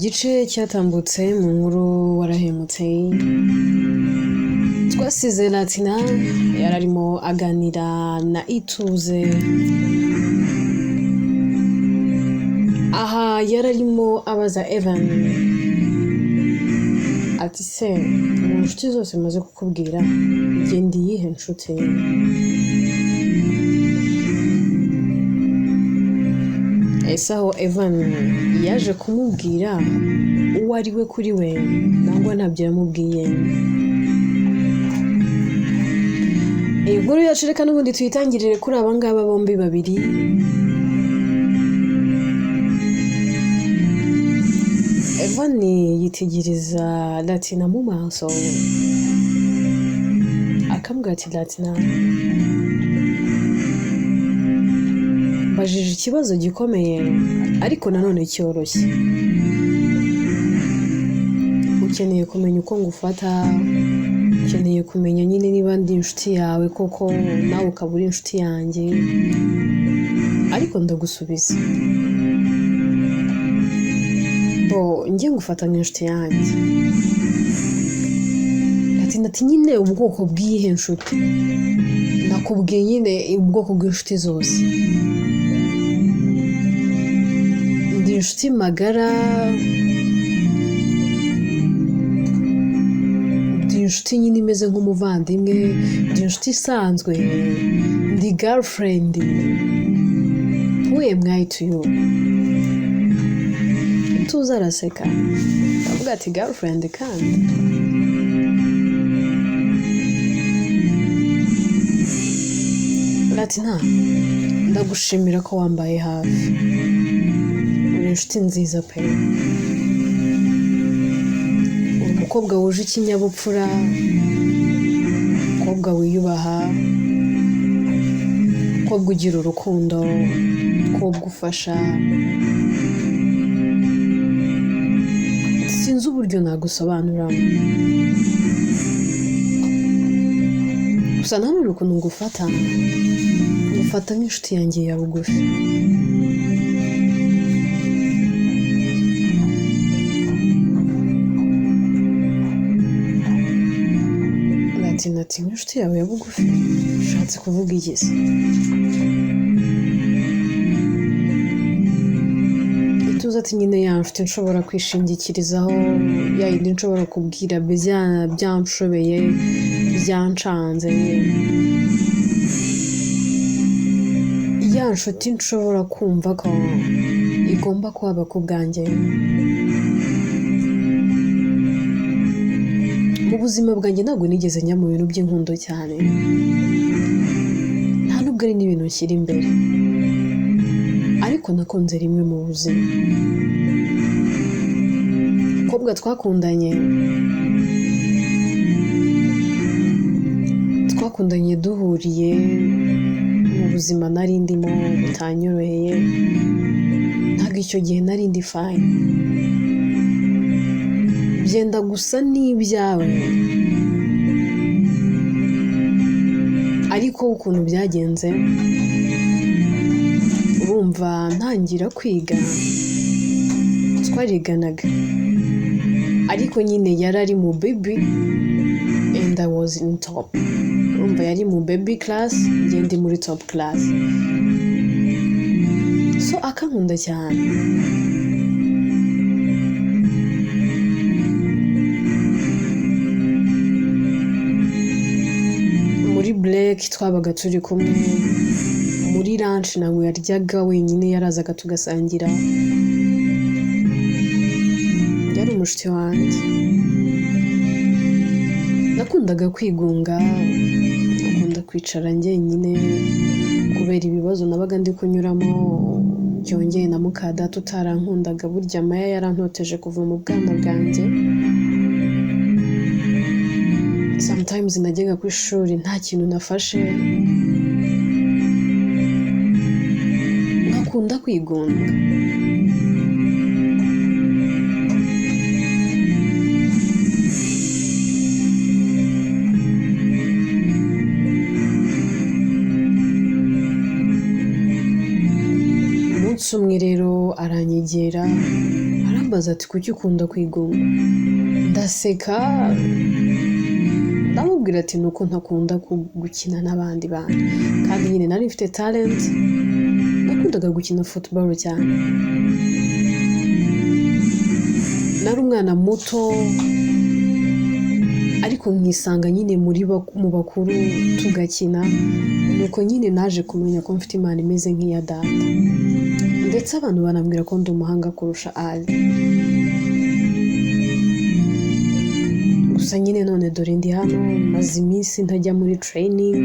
Gice cyatambutse mu nkuru warahemutse, twasize Latina yararimo aganira na Ituze. Aha yararimo abaza Evan ati: "Se mu nshuti zose maze kukubwira, njye ndi iyihe nshuti?" Ese aho Evan yaje kumubwira uwo ari we kuri we, nangwa ntabyo yamubwiye? Inkuru yacu reka n'ubundi tuyitangirire kuri aba ngaba bombi babiri. Evan yitegereza Latina mu maso, akamubwira ati: "Latina, mbajije ikibazo gikomeye ariko nanone cyoroshye. Ukeneye kumenya uko ngufata, ukeneye kumenya nyine niba ndi inshuti yawe koko, nawe ukaba uri inshuti yanjye, ariko ndagusubiza. Bo njye ngufata nk'inshuti yanjye." Ati nyine ubwoko bw'iyihe nshuti? Nakubwiye nyine ubwoko bw'inshuti zose. Ndi inshuti magara, ndi inshuti nyine imeze nk'umuvandimwe, ndi inshuti isanzwe, ndi girlfriend. Who am I to you?" Ituze araseka, aravuga ati: "Girlfriend kandi?" Latina, ndagushimira ko wambaye hafi, uri inshuti nziza pe, uri umukobwa wuje ikinyabupfura, umukobwa wiyubaha, umukobwa ugira urukundo, umukobwa ufasha. Sinzi uburyo nagusobanuramo, gusa nanone ukuntu ngufata, ngufata nk'inshuti yanjye ya bugufi." Latina ati: "Nk'inshuti yawe ya bugufi ushatse kuvuga iki se?" Ituze ati: "Nyine ya nshuti nshobora kwishingikirizaho, ya yindi nshobora kubwira byanshobeye, byancanze, ya nshuti nshobora kumva ko igomba kuhaba ku bwanjye. Mu buzima bwanjye ntabwo nigeze njya mu bintu by'inkundo cyane, nta nubwo ari n'ibintu nshyira imbere, ariko nakunze rimwe mu buzima. Umukobwa twakundanye duhuriye mu buzima nari ndimo butanyoroheye, ntabwo icyo gihe nari ndi fine, byenda gusa n'ibyawe, ariko ukuntu byagenze, urumva ntangira kwiga twariganaga, ariko nyine yari ari mu baby and I was in top. Urumva yari mu baby class, njye ndi muri top class, so akankunda cyane. Muri break twabaga turi kumwe, muri lunch ntabwo yaryaga wenyine, yarazaga tugasangira. Yari umushuti wanjye. Nakundaga kwigunga, nkunda kwicara njyenyine kubera ibibazo nabaga ndi kunyuramo, byongeye na mukadata utarankundaga. Burya Maya yarantoteje kuva mu bwana bwanjye. Sometimes najyaga ku ishuri nta kintu nafashe, nkakunda kwigunga. Umunsi umwe rero aranyegera, arambwira Arambaza ati kuki ukunda kwigunga? Ndaseka, ndamubwira ati nuko ntakunda gukina n'abandi bantu, kandi nyine nari mfite talent, nakundaga gukina football cyane. Nari umwana muto ariko nkisanga nyine mu bakuru tugakina. Nuko nyine naje kumenya ko mfite impano imeze nk'iya data, ndetse abantu banambwira ko ndi umuhanga kurusha Ali. Gusa nyine none dore ndi hano, maze iminsi ntajya muri training,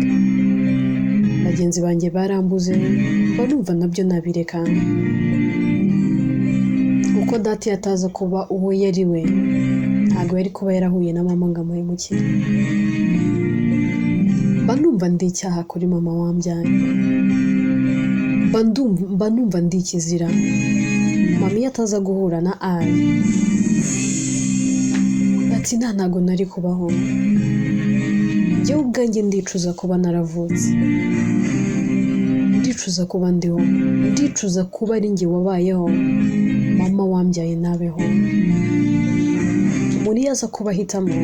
bagenzi banjye barambuze, mba numva nabyo nabireka, kuko data iyo ataza kuba uwo yari we ntabwo yari kuba yarahuye na mama ngo amuhemukire. Mba numva ndi icyaha kuri mama wambyaye, mba numva ndi ikizira. Mama iyo ataza guhura na Ali, ati ntago nari kubaho. Njyewe ubwanjye ndicuza kuba naravutse, ndicuza kuba ndiho, ndicuza kuba ari njye wabayeho, mama wambyaye nabeho. Umuntu iyo aza kuba ahitamo,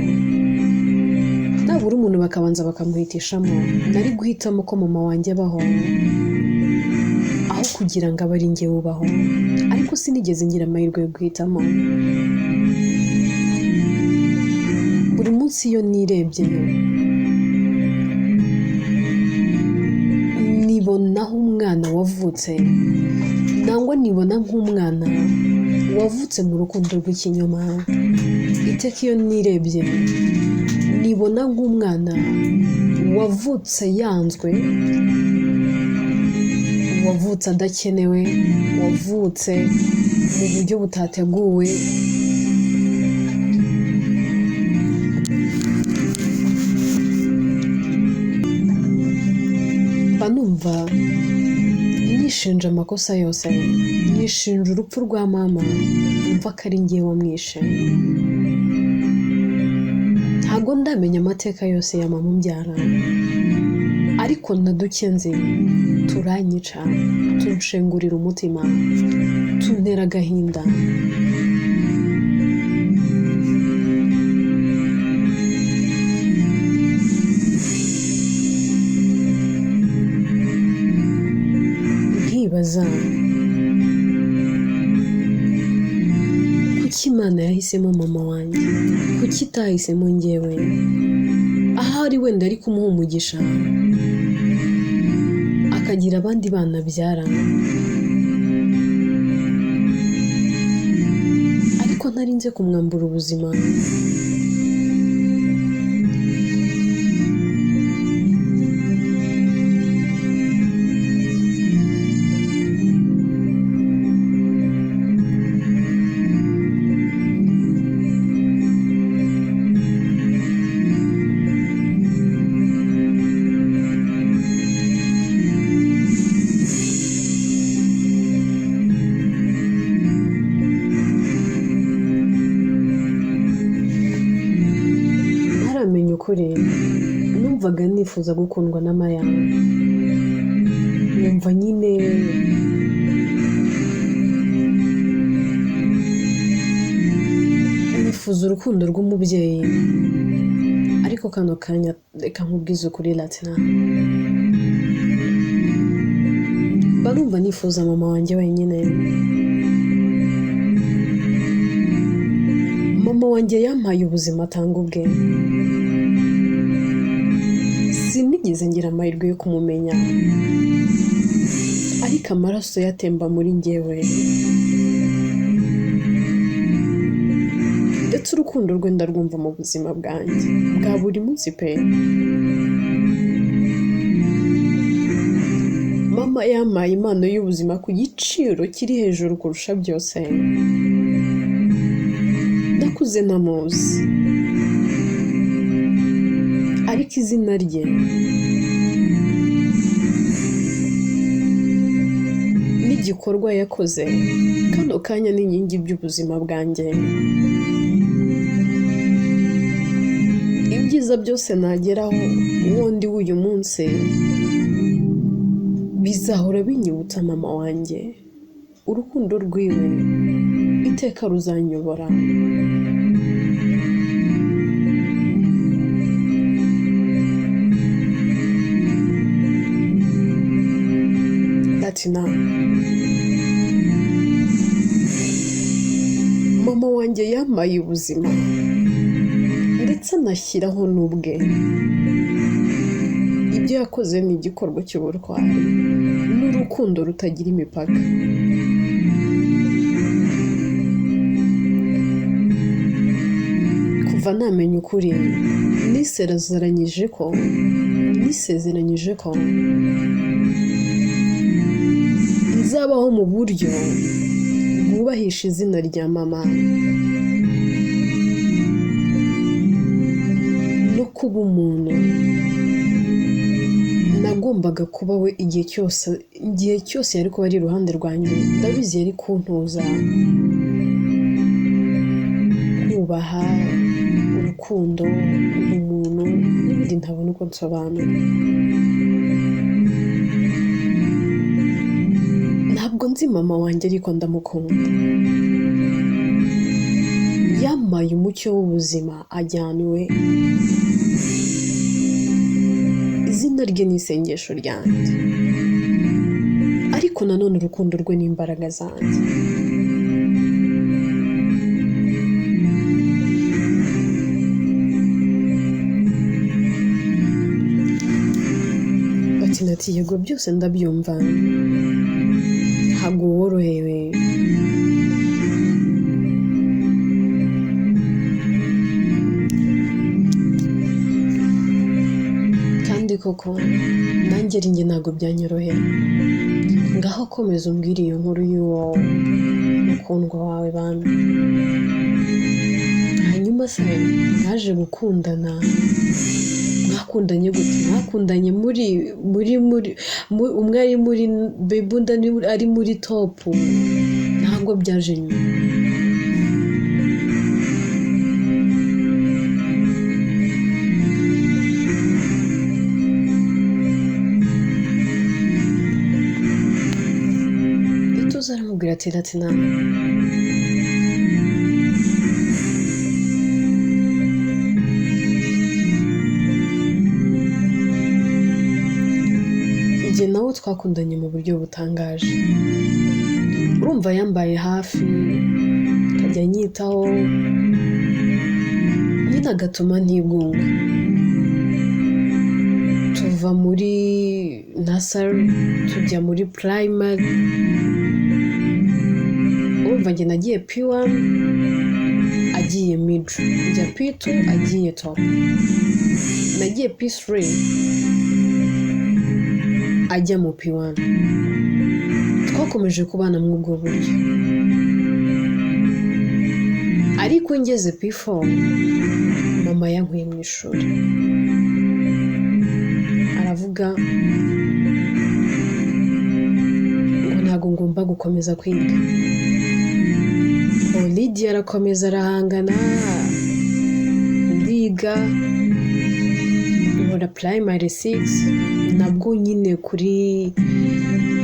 nabura umuntu bakabanza bakamuhitishamo, nari guhitamo ko mama wanjye abaho aho kugira ngo abe ari njye ubaho, ariko sinigeze ngira amahirwe yo guhitamo. Buri munsi iyo nirebye nibonaho umwana wavutse, nangwa nibona nk'umwana wavutse mu rukundo rw'ikinyoma. Iteka iyo nirebye nibona nk'umwana wavutse yanzwe, wavutse adakenewe, wavutse mu buryo butateguwe. Mba numva nishinja amakosa yose, nishinja urupfu rwa mama, numva ko ari njye wamwishe. Ntabwo ndamenya amateka yose ya mama umbyara, ariko na duke nzi turanyica, tunshengurira umutima, tuntera agahinda. Nkibaza kuki Imana yahisemo mama wanjye, kuki itahisemo njyewe? Ahari wenda ari kumuha umugisha akagira abandi bana abyara, ariko ntarinze kumwambura ubuzima. Ntaramenya ukuri, numvaga nifuza gukundwa na Maya, numva nyine nifuza urukundo rw'umubyeyi, ariko kano kanya reka nkubwize ukuri Latina, mba numva nifuza mama wanjye wenyine. Mama wanjye yampaye ubuzima atanga ubwe, sinigeze ngira amahirwe yo kumumenya, ariko amaraso yatemba muri njyewe, ndetse urukundo rwe ndarwumva mu buzima bwanjye bwa buri munsi pe. Mama yampaye impano y'ubuzima ku giciro kiri hejuru kurusha byose. Nakuze ntamuzi, ariko izina rye n'igikorwa yakoze kano kanya ni inkingi by'ubuzima bwanjye. Ibyiza byose nageraho uwo ndi w'uyu munsi bizahora binyibutsa mama wanjye, urukundo rwiwe, Iteka ruzanyobora. Latina, mama wanjye yampaye ubuzima ndetse anashyiraho n'ubwe. Ibyo yakoze ni igikorwa cy'uburwayi n'urukundo rutagira imipaka. Kuva namenya ukuri, nisezeranyije ko nzabaho mu buryo bwubahisha izina rya mama no kuba umuntu nagombaga kuba we igihe cyose yari kuba ari iruhande rwanjye. Ndabizi yari kuntuza, kubaha, urukundo, ubumuntu n'ibindi ntabona uko nsobanura. Ntabwo nzi mama wanjye ariko ndamukunda. Yampaye umucyo w'ubuzima ajyana iwe. Izina rye ni isengesho ryanjye, ariko nanone urukundo rwe ni imbaraga zanjye. Ati yego byose ndabyumva, ntabwo worohewe. Kandi koko nanjye ari njye ntabwo byanyorohera. Ngaho komeza umbwire iyo nkuru y'uwo mukundwa wawe bambi. Hanyuma se mwaje gukundana, mwakundanye gute? Mwakundanye muri muri muri umwe ari muri baby undi ari muri top, ntabwo byaje nyuma. Ituze aramubwira ati Latina, njye nawe twakundanye mu buryo butangaje. Urumva yambaye hafi, akajya anyitaho, nyine agatuma ntigunga. Tuva muri nursery tujya muri primary. Urumva njye nagiye P1 agiye middle, njya P2 agiye top, nagiye P3 ajya mu P1. Twakomeje kubana muri ubwo buryo, ariko ngeze P4 mama yankuye mu ishuri, aravuga ngo ntabwo ngomba gukomeza kwiga. Lydia arakomeza arahangana, ndiga nkora primary 6, nabwo nyine kuri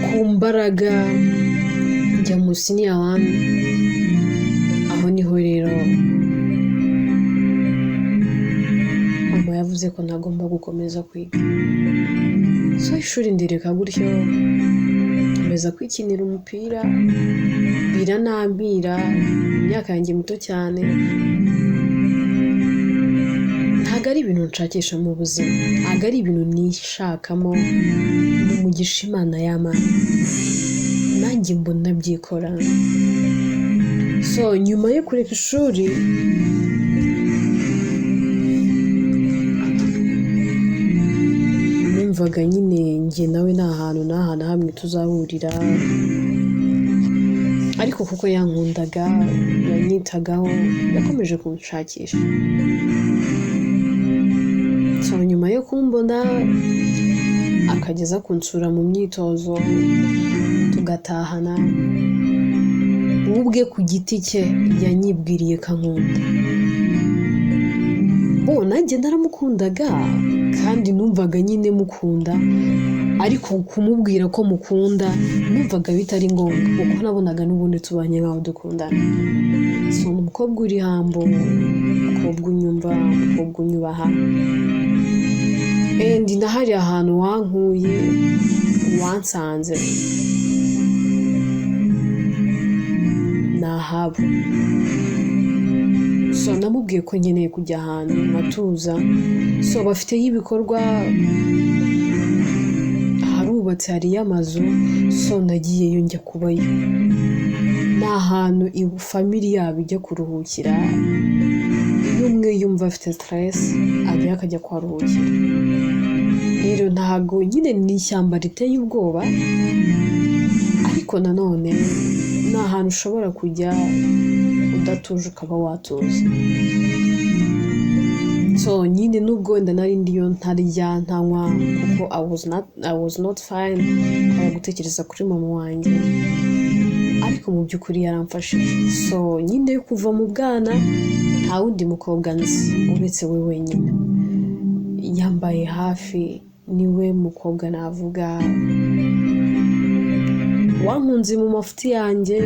ku mbaraga njya mu senior 1. Aho niho rero mama yavuze ko ntagomba gukomeza kwiga. So ishuri ndireka gutyo, nkomeza kwikinira umupira, biranampira imyaka yanjye mito cyane. Ntabwo ari ibintu nshakisha mu buzima, ntabwo ari ibintu nishakamo, ni umugisha Imana yampaye, nanjye mbona byikora. So nyuma yo kureka ishuri numvaga nyine njye nawe nta hantu n'aha na hamwe tuzahurira, ariko kuko yankundaga, yanyitagaho, yakomeje kunshakisha. So nyuma yo kumbona akageza kunsura mu myitozo tugatahana, we ubwe ku giti cye yanyibwiriye kankunda. Bo nanjye naramukundaga kandi numvaga nyine mukunda, ariko kumubwira ko mukunda numvaga bitari ngombwa kuko nabonaga n'ubundi tubanye nk'aho dukundana. So ni umukobwa uri hambo, umukobwa unyumva, umukobwa unyubaha, and ndahari ahantu wankuye, wansanze ni ahabo. So namubwiye ko nkeneye kujya ahantu nkatuza. So bafiteyo ibikorwa, harubatse, hariyo amazu. So nagiyeyo njya kubayo, ni ahantu family yabo ijya kuruhukira. Iyo umwe yumva afite stress ajyayo akajya kuharuhukira. Rero ntago nyine ni ishyamba riteye ubwoba, ariko nanone ni ahantu ushobora kujya udatuje ukaba watuza. So nyine nubwo wenda nari ndiyo ntarya ntanywa, kuko I was not fine, kubera gutekereza kuri mama wanjye, ariko mu by'ukuri yaramfashije. So nyine kuva mu bwana nta wundi mukobwa nzi uretse we wenyine yambaye hafi, niwe mukobwa navuga wankunze mu mafuti yanjye,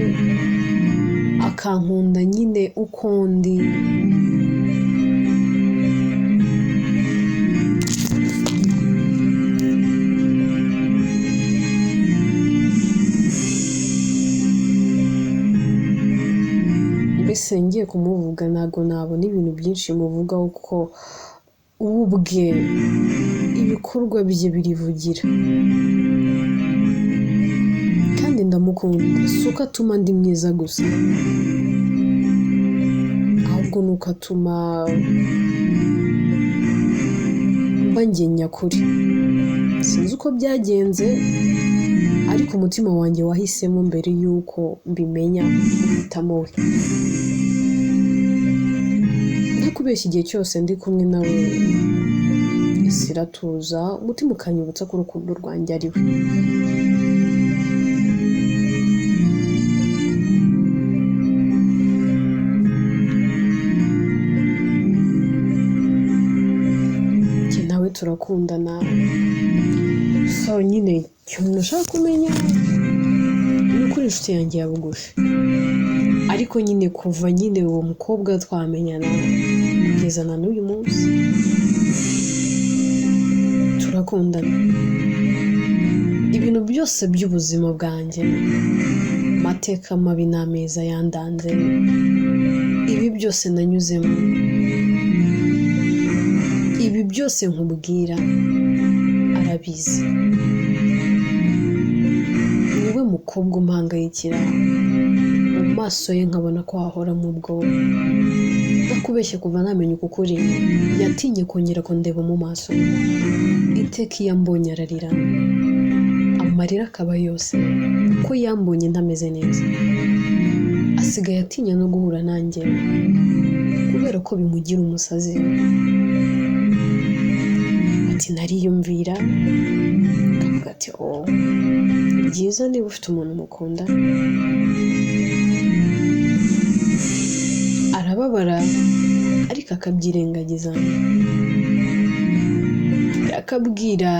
akankunda nyine uko ndi. Mbese ngiye kumuvuga ntabwo nabona ibintu byinshi muvugaho, kuko we ubwe ibikorwa bye birivugira, kandi ndamukunda. Si uko atuma ndi mwiza gusa, ahubwo ni uko atuma mba njye nyakuri. Sinzi uko byagenze, ariko umutima wanjye wahisemo mbere y'uko mbimenya uhitamo we. Ntakubeshya, igihe cyose ndi kumwe nawe isi iratuza, umutima ukanyibutsa ko urukundo rwanjye ari we. Njye nawe turakundana. So nyine icyo umuntu ashaka kumenya ni ukuri inshuti yanjye ya bugufi, ariko nyine kuva nyine uwo mukobwa twamenyana kugeza na n'uyu munsi turakundana. Ibintu byose by'ubuzima bwanjye, amateka mabi n'ameza yandanze, ibi byose nanyuzemo, ibi byose nkubwira arabizi. Niwe mukobwa umpangayikira, mu maso ye nkabona ko hahoramo ubwoba. Ntakubeshye, kuva namenya uko ukuri, yatinye kongera kundeba mu maso. Iteka iyo ambonye ararira, amarira akaba yose, kuko yambonye ntameze neza. Asigaye atinya no guhura nanjye kubera ko bimugira umusazi. Ati nariyumvira, akavuga ati oh, ni byiza niba ufite umuntu mukunda. Arababara ariko akabyirengagiza, akabwira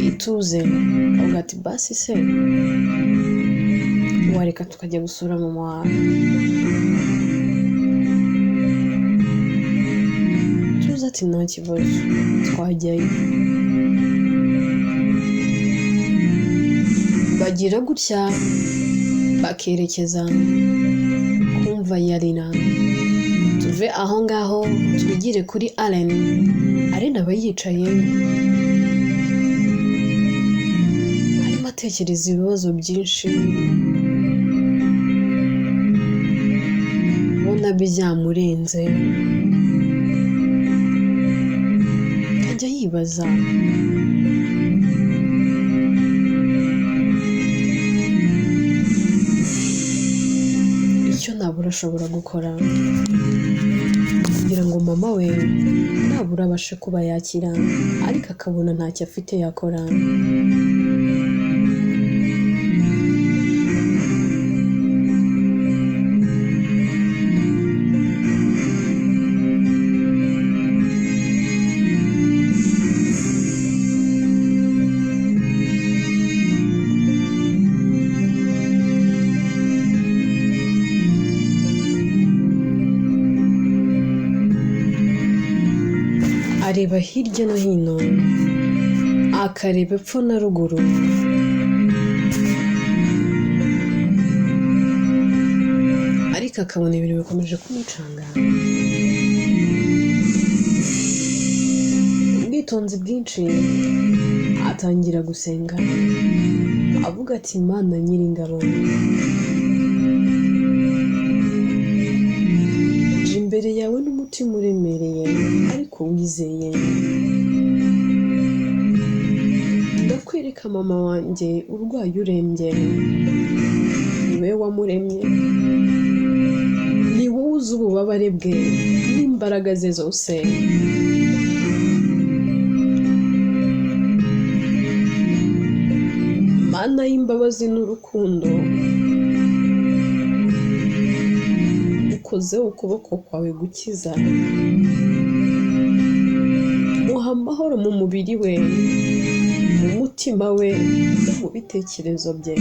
ituze, akavuga ati basi se wareka tukajya gusura mama wawe. Tuze ati nta kibazo twajyayo. Bagira gutya bakerekeza kumva Yarina. Tuve aho ngaho twigire kuri Allen. Allen aba yicaye arimo atekereza ibibazo byinshi, ubona byamurenze, akajya yibaza icyo nabura ashobora gukora kugira ngo mama we nabura abashe kuba yakira, ariko akabona ntacyo afite yakora. Areba hirya no hino, akareba epfo na ruguru, ariko akabona ibintu bikomeje kumucanga. Ubwitonzi bwinshi atangira gusenga avuga ati Mana nyiringabo, nje imbere yawe n'umutima uremereye ariko wizeye. Ndakwereka mama wanjye urwaye urembye, ni wowe wamuremye, ni wowe uzi ububabare bwe n'imbaraga ze zose. Mana y'imbabazi n'urukundo, ukozeho ukuboko kwawe gukiza, muha amahoro mu mubiri we, mu mutima we no mu bitekerezo bye.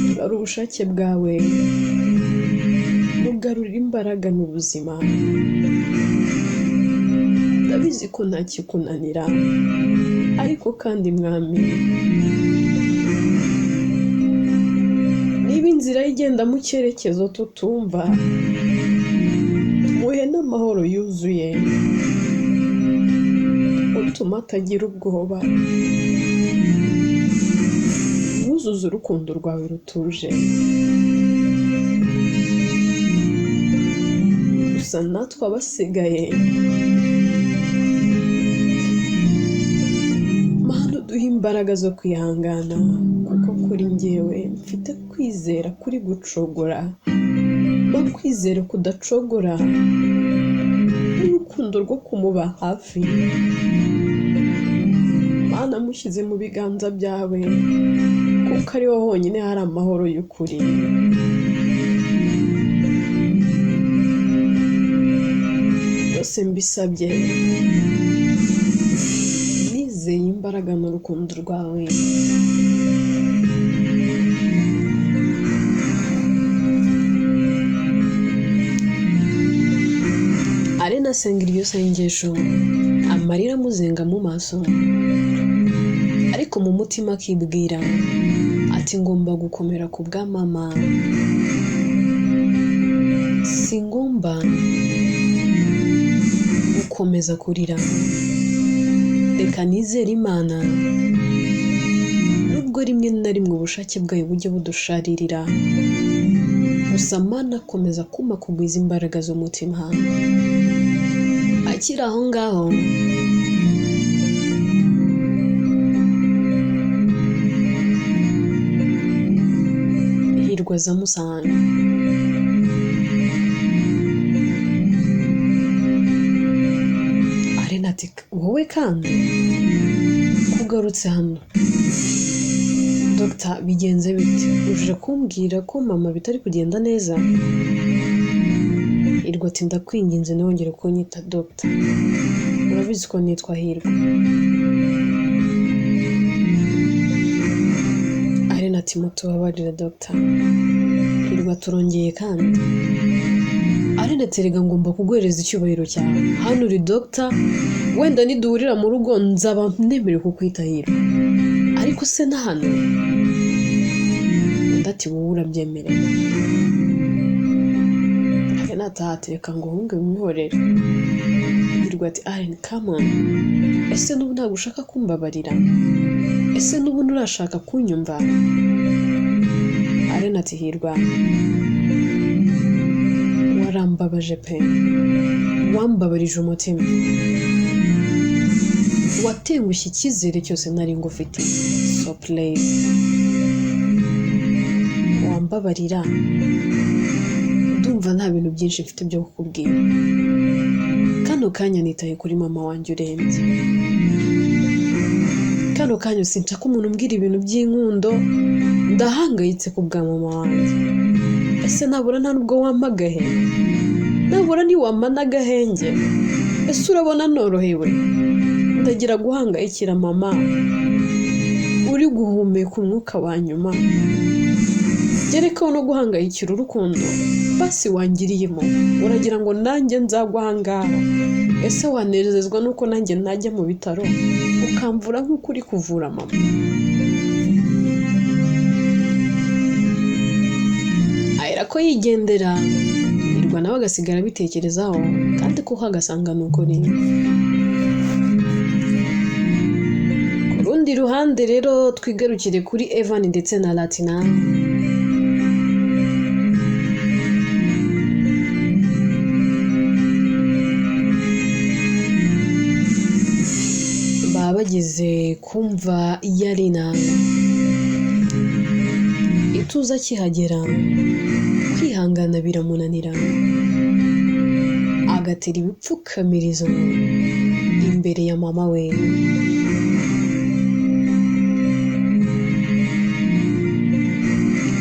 Niba ari ubushake bwawe, mugarurire imbaraga n'ubuzima. Ndabizi ko nta kikunanira, ariko kandi mwami, niba inzira igenda mu cyerekezo tutumva, muhe n'amahoro yuzuye, utuma atagira ubwoba, wuzuze urukundo rwawe rutuje. Gusa natwe abasigaye, Mana uduhe imbaraga zo kwihangana, kuko kuri njyewe mfite kwizera kuri gucogora, no kwizera kudacogora, n'urukundo rwo kumuba hafi. Mana mushyize mu biganza byawe, kuko ari ho honyine hari amahoro y'ukuri. Byose mbisabye nizeye imbaraga n'urukundo rwawe. Arena asenga iryo sengesho, amarira amuzenga mu maso, ariko mu mutima akibwira ati ngomba gukomera ku bwa mama, singomba gukomeza kurira, reka nizere Imana, nubwo rimwe na rimwe ubushake bwayo bujya budusharirira. Gusa Mana akomeza kuma kugwiza imbaraga z'umutima. Akiri aho ngaho, Hirwa aza amusanga. Arena ati wowe kandi kugarutse hano Dogita, bigenze bite? Uje kumbwira ko mama bitari kugenda neza? Hirwa ati ndakwinginze ntiwongere kunyita Dogita, urabizi ko nitwa Hirwa. Arena ati mutubabarire Dogita. Hirwa turongeye kandi. Arena ati erega ngomba kuguhereza icyubahiro cyawe, hano uri Dogita, wenda niduhurira mu rugo nzaba nemerewe kukwita Hirwa, ariko se na hano? Undi ati wowe urabyemerewe. Arena ati reka ngo uhunge mwihorere. Hirwa ati Arena come on, ese n'ubu ntabwo ushaka kumbabarira? Ese n'ubu nturashaka kunyumva? Arena ati Hirwa warambabaje pe, wambabarije umutima, watengushye icyizere cyose nari ngufitiye, so please wambabarira, ndumva nta bintu byinshi mfite byo kukubwira. Kano kanya nitaye kuri mama wanjye urembye, kano kanya sinshaka umuntu umbwira ibintu by'inkundo, ndahangayitse ku bwa mama wanjye. Ese nabura nta nubwo wampa agahe? Nabura ntiwampa n'agahenge? Ese urabona norohewe? Ndagira guhangayikira mama uri guhumeka umwuka wa nyuma, gerekaho no guhangayikira urukundo basi wangiriyemo, uragira ngo nanjye nzagwa aha ngaha Ese wanezezwa nuko nanjye ntajya mu bitaro ukamvura nk'uko uri kuvura mama? Ahera ko yigendera, Hirwa nawe agasigara abitekerezaho kandi koko agasanga ni ukuri. Ku rundi ruhande rero twigarukire kuri Evan ndetse na Latina. Baba bageze kumva Yarina. Ituze akihagera kwihangana biramunanira, agatera ibipfukamirizo imbere ya mama we.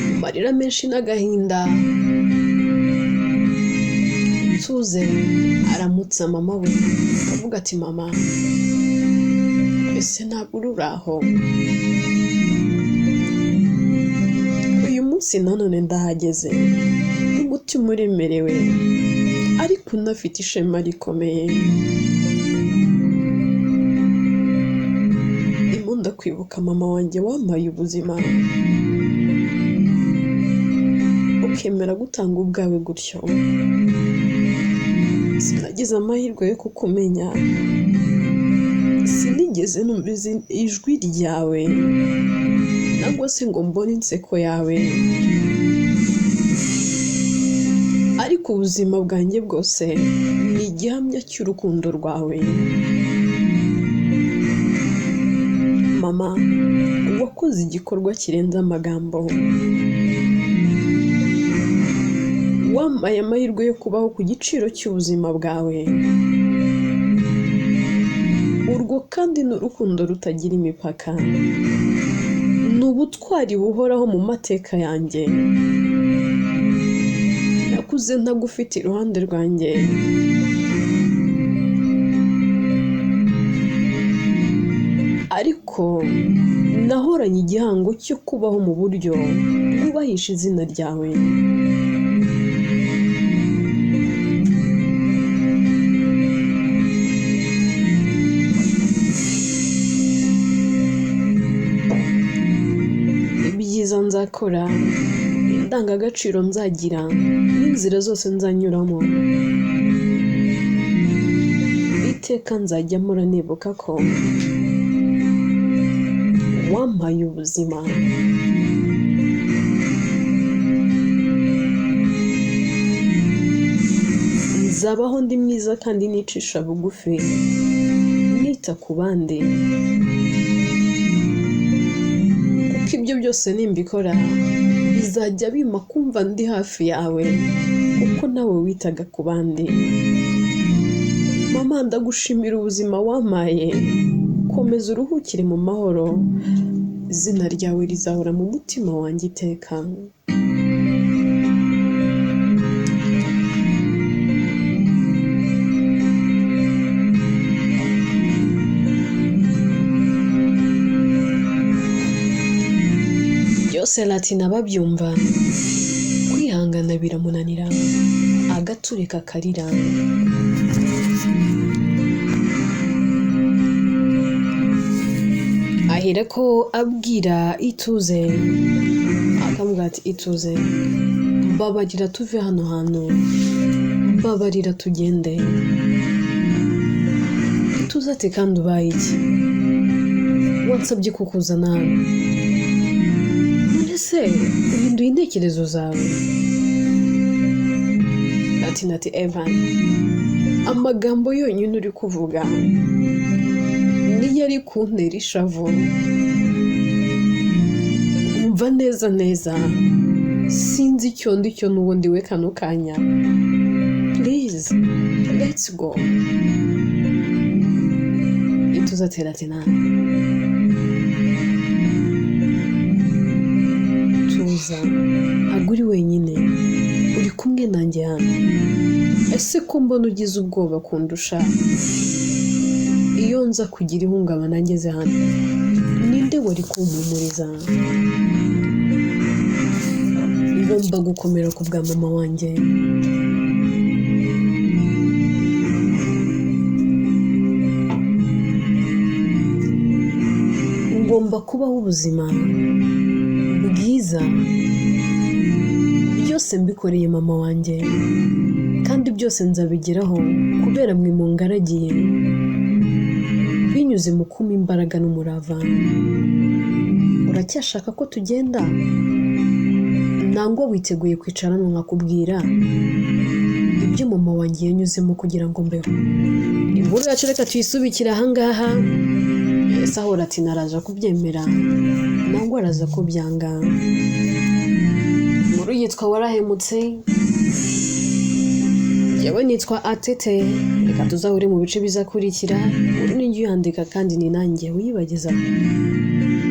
Mu marira menshi n'agahinda, Ituze aramutsa mama we akavuga ati mama, ese ntabwo uri aho? Uyu munsi nanone ndahageze, umutima uremerewe ariko unafite ishema rikomeye. Ndimo ndakwibuka mama wanjye wampaye ubuzima, ukemera gutanga ubwawe gutyo. Sinagize amahirwe yo kukumenya, sinigeze numva ijwi ryawe nangwa se ngo mbone inseko yawe, ariko ubuzima bwanjye bwose ni igihamya cy'urukundo rwawe. Mama, wakoze igikorwa kirenze amagambo, wampaye amahirwe yo kubaho ku giciro cy'ubuzima bwawe. Urwo kandi ni urukundo rutagira imipaka, ni ubutwari buhoraho mu mateka yanjye. Nakuze ntagufite iruhande rwanjye, ariko nahoranye igihango cyo kubaho mu buryo bwubahisha izina ryawe. Ibyiza nzakora, indangagaciro nzagira, n'inzira zose nzanyuramo, iteka nzajya mpora nibuka ko wampaye ubuzima. Nzabaho ndi mwiza kandi nicisha bugufi, nita ku bandi, kuko ibyo byose nimbikora bizajya bimpa kumva ndi hafi yawe, kuko nawe witaga ku bandi. Mama, ndagushimira ubuzima wampaye, komeza uruhukire mu mahoro, izina ryawe rizahora mu mutima wanjye iteka. Byose Latina babyumva, kwihangana biramunanira, agaturika akarira. Ahera ko abwira Ituze, akamubwira ati Ituze, mbabarira tuve hano hantu, mbabarira tugende. Ituze ati kandi ubaye iki? Wansabye kukuzana hano, none se uhinduye intekerezo zawe? Latina ati Evan, amagambo yonyine uri kuvuga niyo ari kuntera ishavu. Umva neza neza, sinzi icyo ndi cyo n'ubundi we kano kanya. Please, let's go. Ituze ati Latina, tuza, ntabwo uri wenyine, uri kumwe nanjye hano. Ese ko mbona ugize ubwoba kundusha? Iyo nza kugira ihungabana ngeze hano, ninde wari kumpumuriza? Ngomba gukomera ku bwa mama wanjye. Kubaho ubuzima bwiza, byose mbikoreye mama wanjye, kandi byose nzabigeraho kubera mwe mungaragiye, binyuze mu kumpa imbaraga n'umurava. Uracyashaka ko tugenda, nangwa witeguye kwicara hano nkakubwira ibyo mama wanjye yanyuzemo kugira ngo mbeho? Inkuru yacu reka tuyisubikire ahangaha. Sahura ati naraza kubyemera nangwa araza kubyanga. Inkuru yitwa Warahemutse. Yewe, nitwa Atete. Reka tuzahure mu bice bizakurikira. Uru ni njye uyandika kandi ni nanjye uyibagezaho.